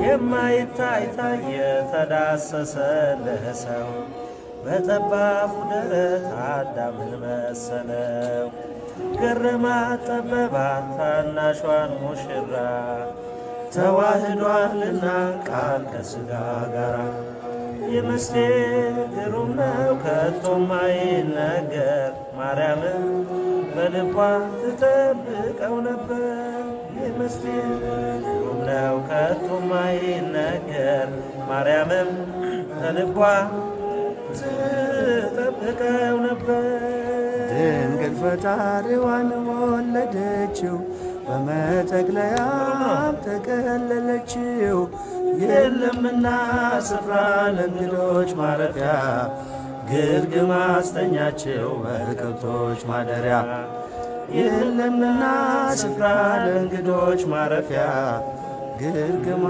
የማይታይ ታየ ተዳሰሰ ለሰው በጠባቡ ደረት አዳምን መሰለው። ገረማት ጠበባት ታናሿን ሙሽራ ተዋህዷልና ቃል ከሥጋ ጋራ። የምስጢር ግሩም ነው ከቶም አይነገር፣ ማርያምን በልቧ ትጠብቀው ነበር። የምስጢር ግሩም ነው ከቶም አይነገር፣ ማርያምም በልቧ ትጠብቀው ነበር። ድንግል ፈጣሪዋን ወለደችው፣ በመጠቅለያም ጠቀለለችው። የለምና ስፍራ ለእንግዶች ማረፊያ፣ ግርግም አስተኛችው በከብቶች ማደሪያ። የለምና ስፍራ ለእንግዶች ማረፊያ፣ ግርግም